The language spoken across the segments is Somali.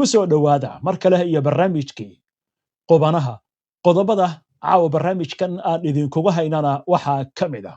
Ku soo dhowaada mar kale iyo barnaamijkii Qubanaha. Qodobada caawa barnaamijkan aan idinkuga haynana waxaa ka mid ah: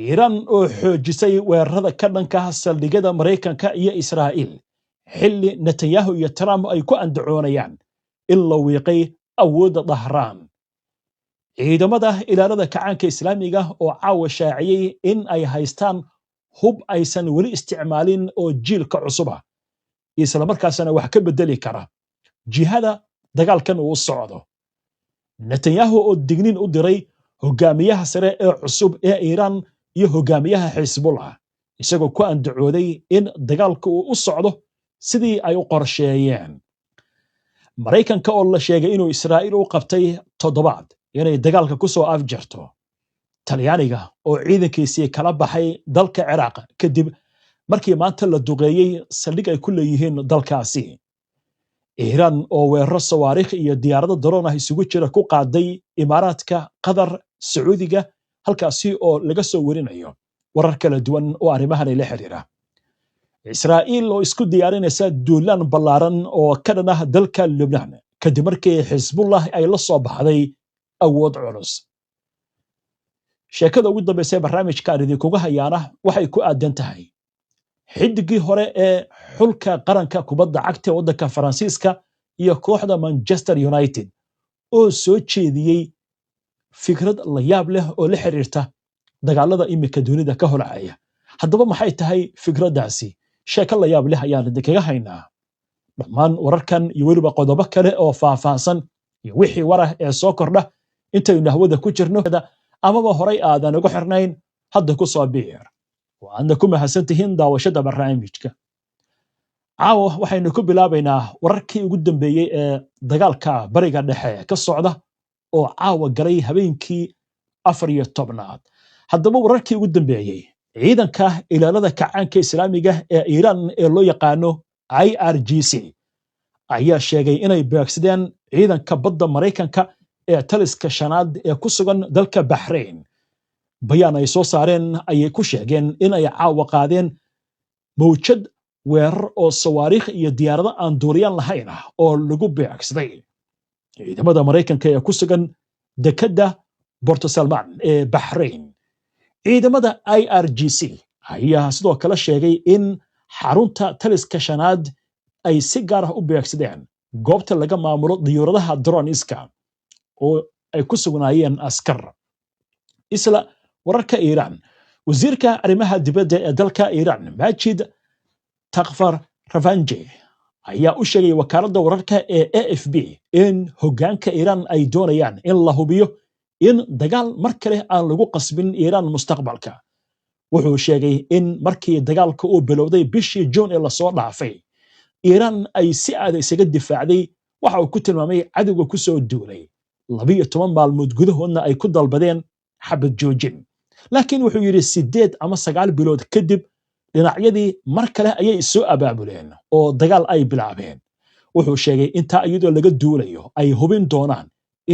Iiraan oo xoojisay weerarada ka dhanka saldhigyada Maraykanka iyo Israa'iil, xilli Netanyahu iyo Trump ay ku andacoonayaan in la wiiqay awoodda Dahraan. Ciidamada Ilaalada Kacaanka Islaamiga oo caawa shaaciyey in ay haystaan hub aysan weli isticmaalin oo jiilka cusuba, islamarkaasna wax ka bedeli kara jihada dagaalkan uu socdo. Netanyahu oo digniin u diray hogaamiyaha sare ee cusub ee Iiraan iyo hogaamiyaha Xisbullah, isagoo ku andacooday in dagaalka uu u socdo sidii ay u qorsheeyeen. Maraykanka oo la sheegay inuu Israa'iil u qabtay toddobaad inay dagaalka ku soo afjarto. Talyaaniga oo ciidankiisii kala baxay dalka Ciraaq kadib markii maanta la duqeeyey saldhig ay ku leeyihiin dalkaasi. Iiraan oo weeraro sawaariikh iyo diyaarado daroon ah isugu jira ku qaaday Imaaraadka, Qatar, Sacuudiga, halkaasi oo laga soo werinayo warar kala duwan oo arrimahani la xiriira. Israa'iil oo isku diyaarinaysa duulaan ballaaran oo ka dhan ah dalka Lubnaan kadib markii Xisbullah ay la soo baxday awood culus. Sheekada ugu dambaysa ee barnaamijka aan idinkuga hayaana waxay ku aadan tahay xidigii hore ee xulka qaranka kubadda cagta ee waddanka Faransiiska iyo kooxda Manchester United oo soo jeediyey fikrad la yaab leh oo la xiriirta dagaalada iminka dunida ka holcaya. Haddaba maxay tahay fikraddaasi? Sheeko la yaab leh ayaan idinkaga haynaa. Dhammaan wararkan iyo weliba qodobo kale oo faahfaahsan iyo wixii warah ee soo kordha intaynu hawada ku jirno amaba horay aadan ugu xirnayn, hadda ku soo biir. Waadna ku mahadsan tihiin daawashada barnaamijka. Caawa waxaynu ku bilaabaynaa wararkii ugu dambeeyey ee dagaalka Bariga Dhexe ka socda oo caawa galay habeenkii 14aad. Haddaba wararkii ugu dambeeyey, ciidanka Ilaalada Kacaanka Islaamiga ee Iiraan ee loo yaqaano IRGC ayaa sheegay inay beegsadeen ciidanka badda Maraykanka ee taliska shanaad ee ku sugan dalka Baxrain. Bayaan ay soo saareen ayay ku sheegeen in ay caawa qaadeen mawjad weerar oo sawaariikh iyo diyaarado aan duuliyaan lahayn ah oo lagu beegsaday ciidamada Maraykanka ee ku sugan dekedda Port Salman ee Baxrain. Ciidamada IRGC ayaa sidoo kale sheegay in xarunta taliska shanaad ay si gaar ah u beegsadeen goobta laga maamulo diyuuradaha droniska oo ay ku sugnaayeen askar. Isla wararka Iiraan, wasiirka arrimaha dibadda ee dalka Iiraan, Majid Takfar Ravanji, ayaa u sheegay wakaaladda wararka ee AFP in hoggaanka Iiraan ay doonayaan in la hubiyo in dagaal mar kale aan lagu qasbin Iiraan mustaqbalka. Wuxuu sheegay in markii dagaalka uu bilowday bishii Juun ee lasoo dhaafay, Iiraan ay si aada isaga difaacday waxa uu ku tilmaamay cadowga ku soo duulay, 12 maalmood gudahoodna ay ku dalbadeen xabad joojin. Laakiin wuxuu yidhi 8 ama 9 bilood kadib dhinacyadii mar kale ayay soo abaabuleen oo dagaal ay bilaabeen. Wuxuu sheegay intaa iyadoo laga duulayo ay hubin doonaan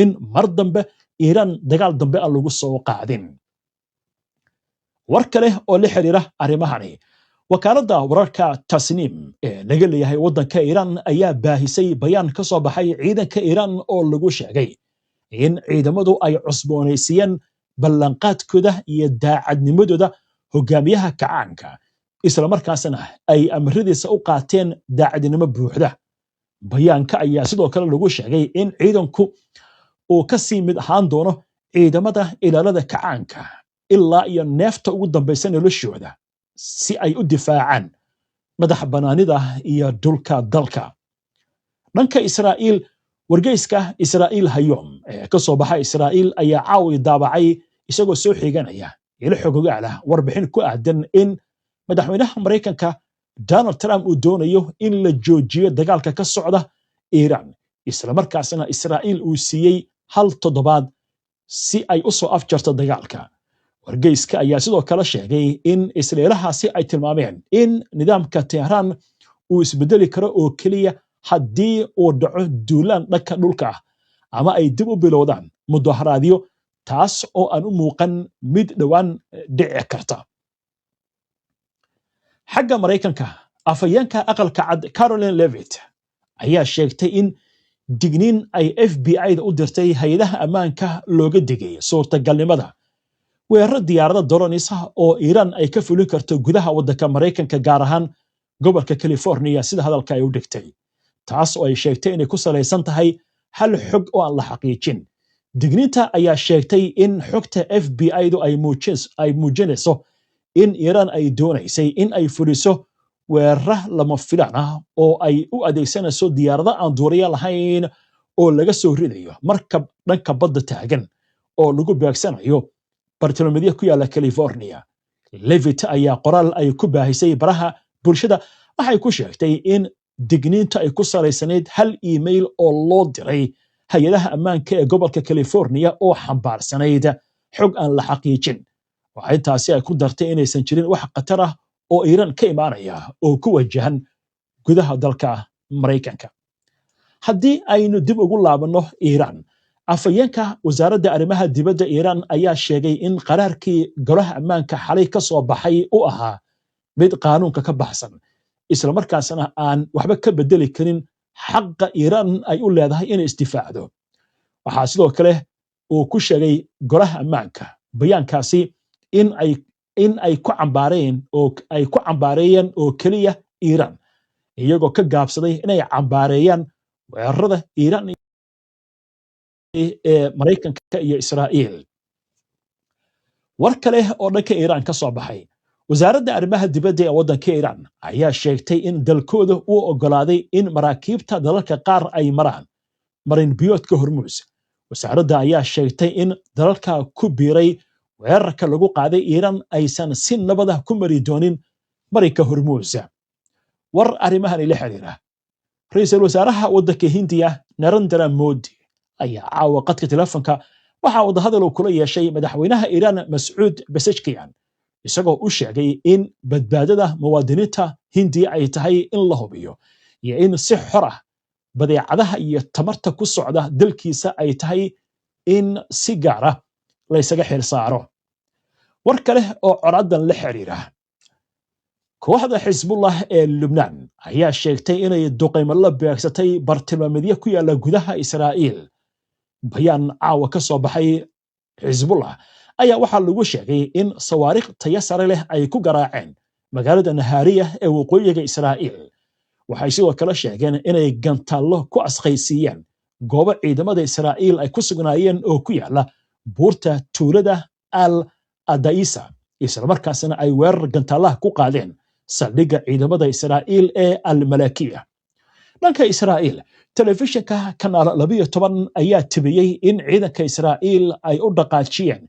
in mar dambe Iiraan dagaal dambe aan lagu soo qaadin. War kale oo la xiriira arrimahani, wakaaladda wararka Tasniim ee laga leeyahay waddanka Iiraan ayaa baahisay bayaan ka soo baxay ciidanka Iiraan oo lagu sheegay in ciidamadu ay cusboonaysiiyeen ballanqaadkooda iyo daacadnimadooda hogaamiyaha kacaanka, islamarkaasna ay amradiisa u qaateen daacadnimo buuxda. Bayaanka ayaa sidoo kale lagu sheegay in ciidanku uu ka sii mid ahaan doono ciidamada Ilaalada Kacaanka ilaa iyo neefta ugu dambaysa noloshooda, si ay u difaacaan madax bannaanida iyo dhulka dalka. Dhanka Israa'iil, wargeyska Israa'iil Hayom ee ka soo baxa Israa'iil ayaa caawi daabacay, isagoo soo xiganaya ilo xogogaal ah, warbixin ku aadan in madaxweynaha Maraykanka Donald Trump uu doonayo in la joojiyo dagaalka ka socda Iiraan, islamarkaasna Israa'iil uu siiyey hal toddobaad si ay u soo afjarto dagaalka. Wargeyska ayaa sidoo kale sheegay in isleelahaasi ay tilmaameen in nidaamka Tehraan uu isbedeli karo oo keliya Haddii uu dhaco duulaan dhanka dhulka ah ama ay dib u bilowdaan mudaharaadyo, taas oo aan u muuqan mid dhowaan dhici karta. Xagga Maraykanka, afhayeenka Aqalka Cad Karoline Leavitt ayaa sheegtay in digniin ay FBI-da u dirtay hay-adaha ammaanka looga digay suurtagalnimada weeraro diyaarado drones ah oo Iiraan ay ka fulin karto gudaha waddanka Maraykanka, gaar ahaan gobolka California, sida hadalka ay u dhigtay, taas oo ay sheegtay inay ku salaysan tahay hal xog oo aan la xaqiijin. Digniinta ayaa sheegtay in xogta FBI-du ay muujinayso in Iiraan ay doonaysay in ay fuliso weerara lama filaan ah oo ay u adeegsanayso diyaarado aan duuriya lahayn oo laga soo ridayo markab dhanka badda taagan oo lagu beegsanayo bartilmaameedyo ku yaala California. Leavitt ayaa qoraal ay ku baahisay baraha bulshada waxay ku sheegtay in digniinta ay ku salaysanayd hal email oo loo diray hay-adaha ammaanka ee gobolka California oo xambaarsanayd xog aan la xaqiijin. Waxaa intaasi ay ku dartay inaysan jirin wax khatar ah oo Iiraan ka imaanaya oo ku wajahan gudaha dalka Maraykanka. Haddii aynu dib ugu laabanno Iiraan, afhayeenka Wasaaradda Arrimaha Dibadda Iiraan ayaa sheegay in qaraarkii Golaha Ammaanka xalay ka soo baxay u ahaa mid qaanuunka ka baxsan, islamarkaasna aan waxba ka bedeli karin xaqa Iiraan ay u leedahay inay isdifaacdo. Waxaa sidoo kale uu ku sheegay Golaha Ammaanka bayaankaasi in ay ku cambaareen oo ay ku cambaareeyeen oo keliya Iiraan, iyagoo ka gaabsaday inay cambaareeyaan weerarada Iiraan ee Maraykanka iyo Israa'iil. War kale oo dhanka Iiraan ka soo baxay, Wasaaradda Arrimaha Dibadda ee waddanka Iiraan ayaa sheegtay in dalkooda uu oggolaaday in maraakiibta dalalka qaar ay maraan marin biyoodka Hormuus. Wasaaradda ayaa sheegtay in dalalka ku biiray weerarka lagu qaaday Iiraan aysan si nabada ku mari doonin marinka Hormuus. War arrimahani la xiriira, ra-iisul wasaaraha waddanka Hindiya Narendra Modi ayaa caawa qadka telefonka waxaa wadahadal uu kula yeeshay madaxweynaha Iiraan Mascuud Pezeshkian, isagoo u sheegay in badbaadada muwaadiniinta Hindiya ay tahay in la hubiyo iyo in si xor ah badeecadaha iyo tamarta ku socda dalkiisa ay tahay in si gaara laysaga xil saaro. War kale oo colaadan la xiriira, kooxda Xisbullah ee Lubnaan ayaa sheegtay inay duqaymo la beegsatay bartilmaameedyo ku yaala gudaha Israa'iil. Bayaan caawa ka soo baxay Xisbullah ayaa waxaa lagu sheegay in sawaariikh tayo sare leh ay ku garaaceen magaalada Nahaariya ee waqooyiga Israa'iil. Waxay sidoo kale sheegeen inay gantaallo ku asqaysiiyeen goobo ciidamada Israa'iil ay ku sugnaayeen oo ku yaala buurta tuulada Al Adaisa, islamarkaasna ay weerar gantaallaha ku qaadeen saldhigga ciidamada Israa'iil ee Almalakiya. Dhanka Israa'iil, telefishinka Kanaal 12 ayaa tibiyey in ciidanka Israa'iil ay u dhaqaajiyeen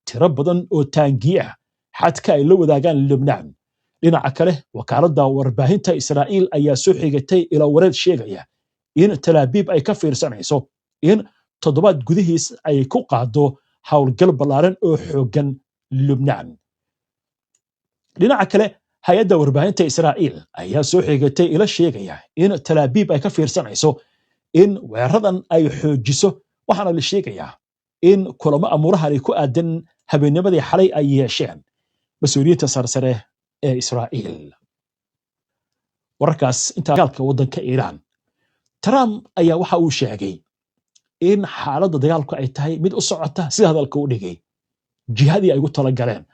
tiro badan oo taangiye ah xadka ay la wadaagaan Lubnaan. Dhinaca kale, wakaaladda warbaahinta Israa'iil ayaa soo xigatay ilo wareed sheegaya in Talaabiib ay ka fiirsanayso in toddobaad gudihiis ay ku qaado howlgal ballaaran oo xooggan Lubnaan. Dhinaca kale, hay-adda warbaahinta Israa'iil ayaa soo xigatay ilo sheegaya in Talaabiib ay ka fiirsanayso in weeraradan ay xoojiso, waxaana la sheegayaa in kulamo amuurahani ku aadan habeennimadii xalay ay yeesheen mas-uuliyiinta sarsare ee Israa'iil. Wararkaas intaa dagaalka waddanka Iiraan, Trump ayaa waxa uu sheegay in xaaladda dagaalku ay tahay mid u socota, sida hadalka u dhigay, jihadii ay ugu talagaleen.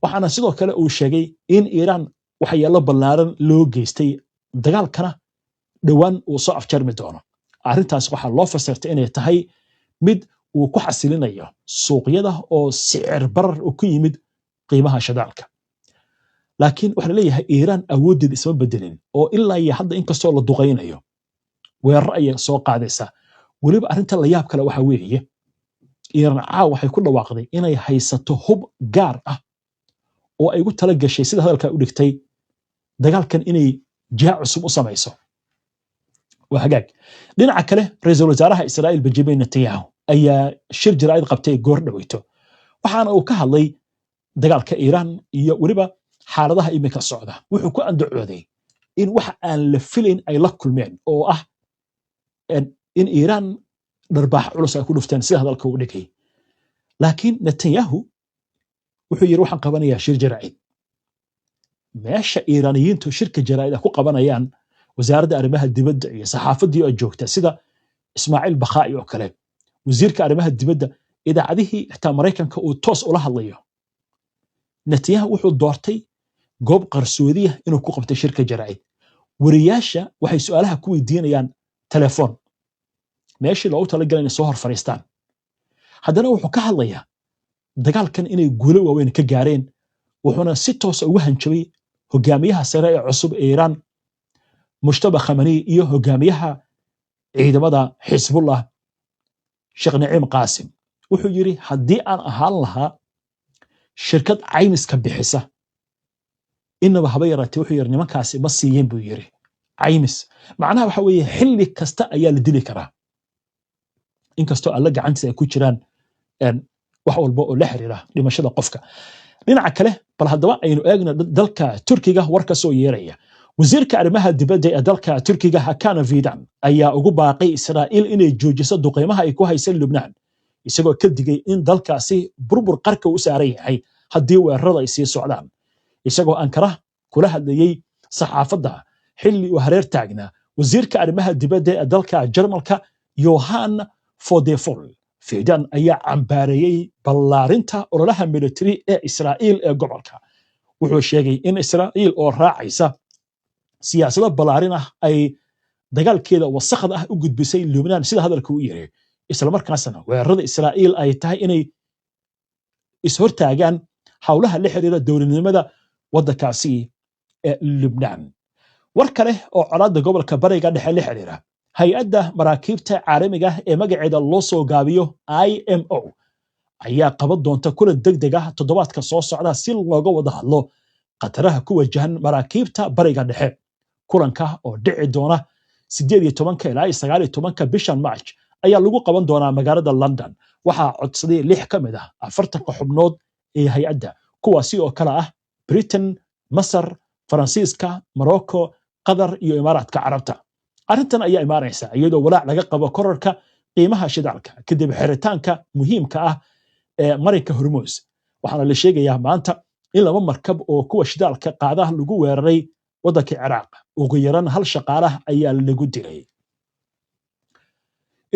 Waxaana sidoo kale uu sheegay in Iiraan waxyeello ballaaran loo geystay, dagaalkana dhowaan uu soo afjarmi doono. Arrintaas waxaa loo fasirtay inay tahay mid uu ku xasilinayo suuqyada oo sicir barar uu ku yimid qiimaha shidaalka. Laakiin waxaa laleeyahay Iiraan awooddeeda isma bedelin, oo ilaa iyo hadda inkastoo la duqaynayo, weerar ayay soo qaadaysaa. Weliba arrinta la yaab kale waxa weeye, Iiraan caaw waxay ku dhawaaqday inay haysato hub gaar ah oo ay ugu tala gashay, sida hadalka u dhigtay, dagaalkan inay jiha cusub u samayso. Waa hagaag. Dhinaca kale, ra-iisul wasaaraha Israa'iil Benjamin Netanyahu ayaa shir jaraa'id qabtay goor dhaweyto, waxaana uu ka hadlay dagaalka Iiraan iyo weliba xaaladaha iminka socda. Wuxuu ku andacooday in wax aan la filayn ay la kulmeen oo ah In Iiraan dharbaax culus ay ku dhufteen, sida hadalka uu dhigay. Laakiin Netanyahu wuxuu yidhi, "Waxaan qabanayaa shir jaraa'id." Meesha Iiraaniyiintu shirka jaraa'id ku qabanayaan, wasaaradda arrimaha dibadda iyo saxaafaddii oo joogta, sida Ismaaciil Bakhaa'i oo kale, wasiirka arrimaha dibadda, idaacadihii xitaa Maraykanka uu toos ula hadlayo, Netanyahu wuxuu doortay goob qarsoodiya inuu ku qabtay shirka jaraa'id. Wariyaasha waxay su'aalaha ku weydiinayaan telefoon, meeshii loogu talagalay inay soo hor fadhiistaan. Haddana wuxuu ka hadlayaa dagaalkan inay guulo waaweyn ka gaareen, wuxuuna si toosa ugu hanjabay hogaamiyaha sare ee cusub ee Iiraan, Mujtaba Khamani, iyo hogaamiyaha ciidamada Xisbullah, Sheekh Naciim Qaasim. Wuxuu yidhi, "Haddii aan ahaan lahaa shirkad caymiska bixisa, inaba haba yaraatee," wuxuu yidhi, "nimankaasi ma siiyeen," buu yidhi, "caymis." Macnaha waxa weeye, xilli kasta ayaa la dili karaa, inkastoo Alle gacantiisa ay ku jiraan wax walba oo la xiriira dhimashada qofka. Dhinaca kale, bal haddaba aynu eegno dalka Turkiga war ka soo yeeraya. Wasiirka arrimaha dibadda ee dalka Turkiga, Hakan Fidan, ayaa ugu baaqay Israa'iil inay joojiso duqeymaha ay ku haysan Lubnaan, isagoo ka digay in dalkaasi burbur qarka u saaran yahay haddii weerarada ay sii socdaan. Isagoo Ankara kula hadlayey saxaafadda xilli uu hareer taagnaa wasiirka arrimaha dibadda ee dalka Jarmalka, Johann Wadephul, Fidan ayaa cambaareeyey ballaarinta ololaha militari ee Israa'iil ee gobolka. Wuxuu sheegay in Israa'iil oo raacaysa siyaasado ballaarin ah ay dagaalkeeda wasakhda ah u gudbisay Lubnaan, sida hadalka u yiri, islamarkaasna weerarada Israa'iil ay tahay inay ishortaagaan howlaha la xiriira dowladnimada waddankaasi ee Lubnaan. War kale oo colaadda gobolka Bariga Dhexe la xiriira: hay-adda maraakiibta caalamiga ee magaceeda loo soo gaabiyo IMO ayaa qaban doonta kulan degdeg ah toddobaadka soo socda si looga wada hadlo khataraha ku wajahan maraakiibta Bariga Dhexe. Kulanka oo dhici doona 18-ka ilaa 19-ka bishan March ayaa lagu qaban doonaa magaalada London. Waxaa codsaday 6 ka mid ah 40-ka xubnood ee hay-adda, kuwaasi oo kale ah Britain, Masar, Faransiiska, Morocco, Qatar iyo Imaaraadka Carabta. Arrintan ayaa imaanaysa iyadoo walaac laga qabo kororka qiimaha shidaalka kadib xiritaanka muhiimka ah ee marinka Hormuus. Waxaana la sheegayaa maanta in laba markab oo kuwa shidaalka qaadaha lagu weeraray waddanka Ciraaq. Ugu yaran hal shaqaalah ayaa lagu dilay.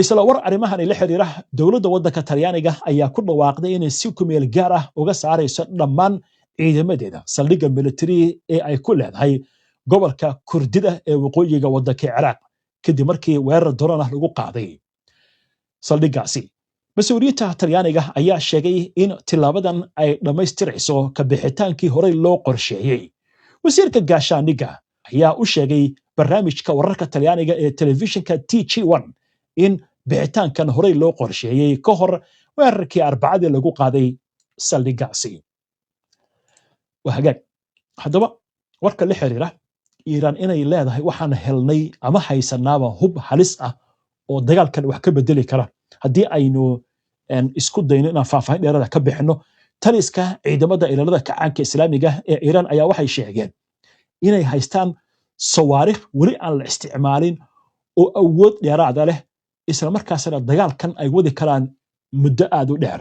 Isla war arrimahani la xiriira, dowladda waddanka Talyaaniga ayaa ku dhawaaqday inay si kumeel gaar ah uga saarayso dhammaan ciidamadeeda saldhigga militari ee ay ku leedahay gobolka Kurdida ee waqooyiga waddanka Ciraaq, kadib markii weerar drone ah lagu qaaday saldhiggaasi. Mas-uuliyiinta Talyaaniga ayaa sheegay in tilaabadan ay dhammaystirayso ka bixitaankii horey loo qorsheeyey. Wasiirka gaashaandhigga ayaa u sheegay barnaamijka wararka Talyaaniga ee telefishinka TG in bixitaankan horey loo qorsheeyey ka hor weerarkii Arbacadii lagu qaaday saldhiggaasi. Waa hagaag. Haddaba warka la xiriira Iiraan inay leedahay waxaan helnay ama haysanaaba hub halis ah oo dagaalkan wax ka bedeli kara, haddii aynu isku dayno inaan faahfaahin dheerada ka bixinno, taliska ciidamada ilaalada kacaanka Islaamiga ee Iiraan ayaa waxay sheegeen inay haystaan sawaarikh weli aan la isticmaalin oo awood dheeraada leh, isla markaasna dagaalkan ay wadi karaan muddo aad u dheer.